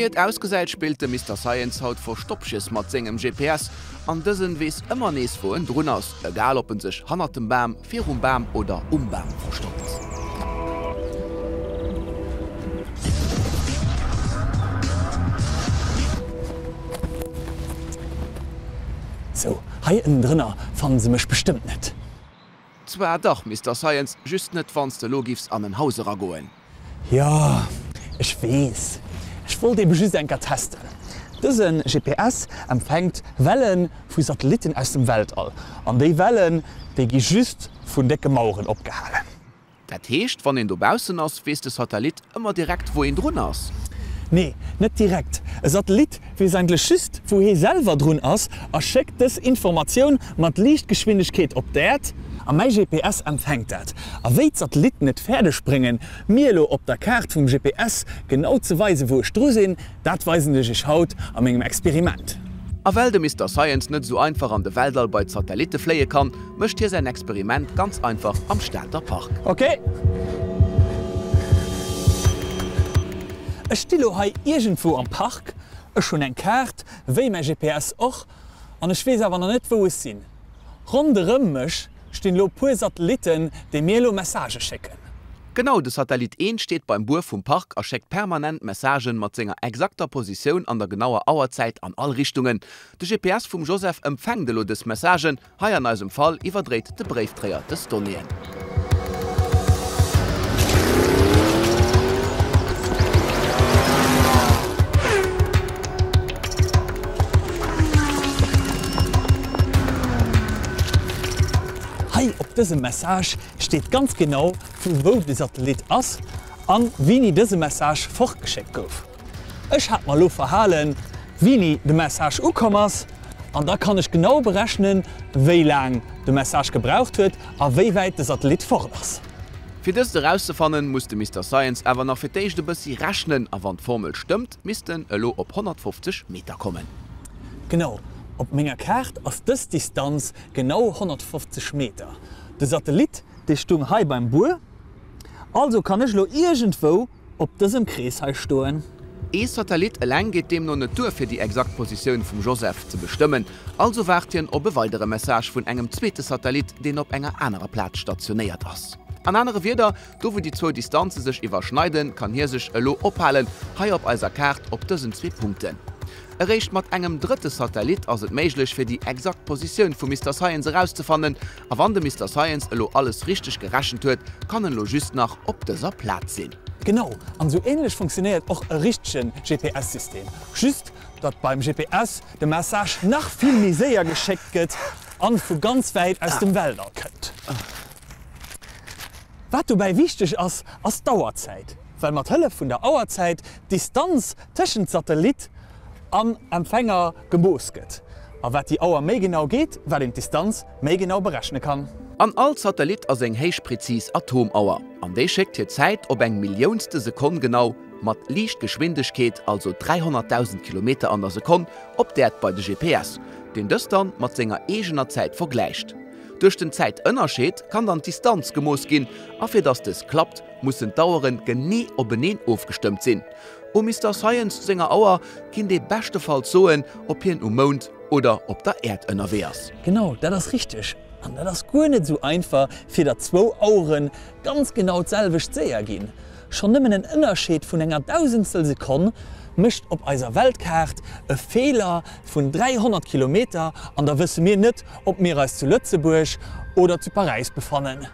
Wéi et ausgesäit spillt de Mister Science haut Verstoppches mat sengem GPS an dësen weess ëmmer nees wou en drun ass, egal op en sech hannert dem Bam, virum Bam oder um Bam verstoppt. Sou, hei ënnendrënner fannen se mech bestëmmt net. Zwar dach, Mister Science, just net wanns de elo giffs an en Haus eragoen. Jo, ech weess. Ech wollt ebe just eng Kéier testen. Dëse GPS empfänkt Welle vu Satellitten aus dem Weltall. An déi Wellen, déi gi just vun décke Maueren opgehalen. Dat heescht, wann een dobaussen ass, weess de Satellit ëmmer direkt, wou een drun ass? Nee, net direkt. E Satellit weess eigentlech just, wou hee selwer drun ass a schéckt dës Informatioun mat Liichtgeschwindegkeet op d'Äerd. A mäi GPS empfänkt dat. A wéi d'Satellitten et fäerdeg bréngen, mir elo op der Kaart vum GPS genau ze weisen, wou ech dru sinn, dat weisen ech iech haut a mengem Experiment. A well de Mister Science net esou einfach an de Weltall bei d'Satellitte fléie kann, mécht hie säin Experiment ganz einfach am Stater Park. Ok. Ech sti lo hei iergendwou am Park, ech hunn eng Kaart, wéi mäi GPS och, an ech weess awer nach net wou ech sinn. Ronderëm mech stinn lo puer Satellitten, déi mir elo Messagë schécken. Genau, de Satellit 1 steet beim Buer vum Park a schéckt permanent Messagen mat senger exakter Positioun an der genauer Auerzäit an all Richtungen. De GPS vum Joseph empfänkt elo dës Messagen, hei an eisem Fall iwwerdréit de Bréifdréier dës Donnéeën. Hei op dësem Message steet ganz genau vu wou de Satellit ass an wini dëse Message fortgeschéckt gouf. Ech hat mer lo verhalen wini de Message ukomm ass an da kann ech genau berechnen wéi laang de Message gebraucht huet a wéi wäit de Satellit fort ass. Fir dëst erauszefannen, muss de Mister Science awer nach fir d'éischt e bëssi rechnen a wann d'Formel stëmmt, misst en elo op 150 Meter kommen. Genau, op menger Kaart ass dës Distanz genau 150 Meter. De Satellit dee stung hei beim Buer, also kann ech lo iergendwou op dësem Krees hei stoen. Ee Satellit eleng geet deemno net duer fir déi exakt Positioun vum Joseph ze bestëmmen, also waart hien op e weidere Message vun engem zweete Satellit, deen op enger anerer Plaz stationéiert ass. An anere Wierder, do wou déi zwou Distanze sech iwwerschneiden, kann hie sech elo ophalen, hei op eiser Kaart op dësen zwee Punkten. Eréischt mat engem drëtte Satellit ass et méiglech fir déi exakt Positioun vum Mister Science erauszefannen, A wann de Mister Science elo alles richteg gerechent huet, kann en elo just nach op dëser Plaz sinn. Genau, an esou ähnlech funktionéiert och e richtegen GPS-System, just datt beim GPS de Message nach vill méi séier geschéckt gëtt an vu ganz wäit aus dem Weltall kënnt. Wat dobäi wichteg ass, ass d'Auerzäit, well mat Hëllef vun der Auerzäit d'Distanz tëschent Satellit an Empfänger gemooss gëtt. A wat déi Auer méi genau geet, wat een d'Distanz méi genau berechne kann. An all Satellit ass eng héich prezis Atomauer, an déi schéckt hir Zäit op eng milliounste Sekonn genau, mat Liichtgeschwindegkeet, also 300.000 Kilometer an der Sekonn, op d'Äerd bei de GPS, deen dës dann mat senger eegener Zäit vergläicht. Duerch den Zäitënnerscheed kann dann d'Distanz gemooss ginn, a fir dass dës klappt, mussen d'Aueren genee openeen ofgestëmmt sinn. Um Mister Science senger Auer kinnt ee beschtefalls soen, ob hien um Mound oder op der Äerd ënnerwee ass. Genau, dat ass richteg. An dat ass guer net esou einfach, fir datt zwou Auere ganz genau d'selwecht séier ginn. Schonn nëmmen en Ënnerscheed vun enger Dausendstel Sekonn mécht op eiser Weltkaart e Feeler vun 300 Kilometer an da wësse mir net, ob mir eis zu Lëtzebuerg oder zu Paräis befannen.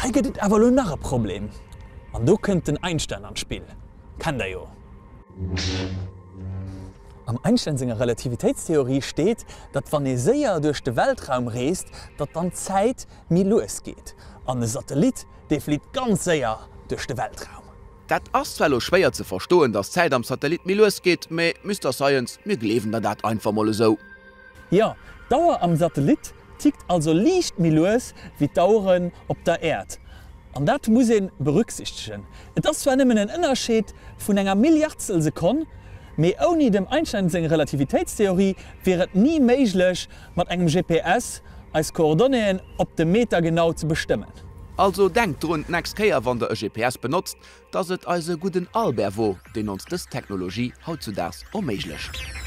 Hei gëtt et awer elo nach e Problem, an do kënnt den Einstein an d'Spill, kennt der jo. Am Einstein senger Relativitéitstheorie steet, datt wann ee séier duerch de Weltraum reest, datt dann d'Zäit méi lues geet. An e Satellit, dee flitt ganz séier duerch de Weltraum. Dat ass zwar elo schwéier ze verstoen, datt d'Zäit am Satellit méi lues geet, mee Mister Science, mir gleewen der dat einfach mol esou. Jo, d'Auer am Satellit tickt also liicht méi lues wéi d'Aueren op der Äerd. An dat muss ee berücksichtegen. Et ass zwar nëmmen en Ënnerscheed vun enger Milliardstel Sekonn, mee ouni dem Einstein seng Relativitéitstheorie wier et ni méiglech, mat engem GPS eis Coordonnéeën op de Meter genau ze bestëmmen. Also denkt drun d'nächst Kéier wann der e GPS benotzt, dass et eise gudden Albert wor, deen ons dës Technologie hautzudaags erméiglecht.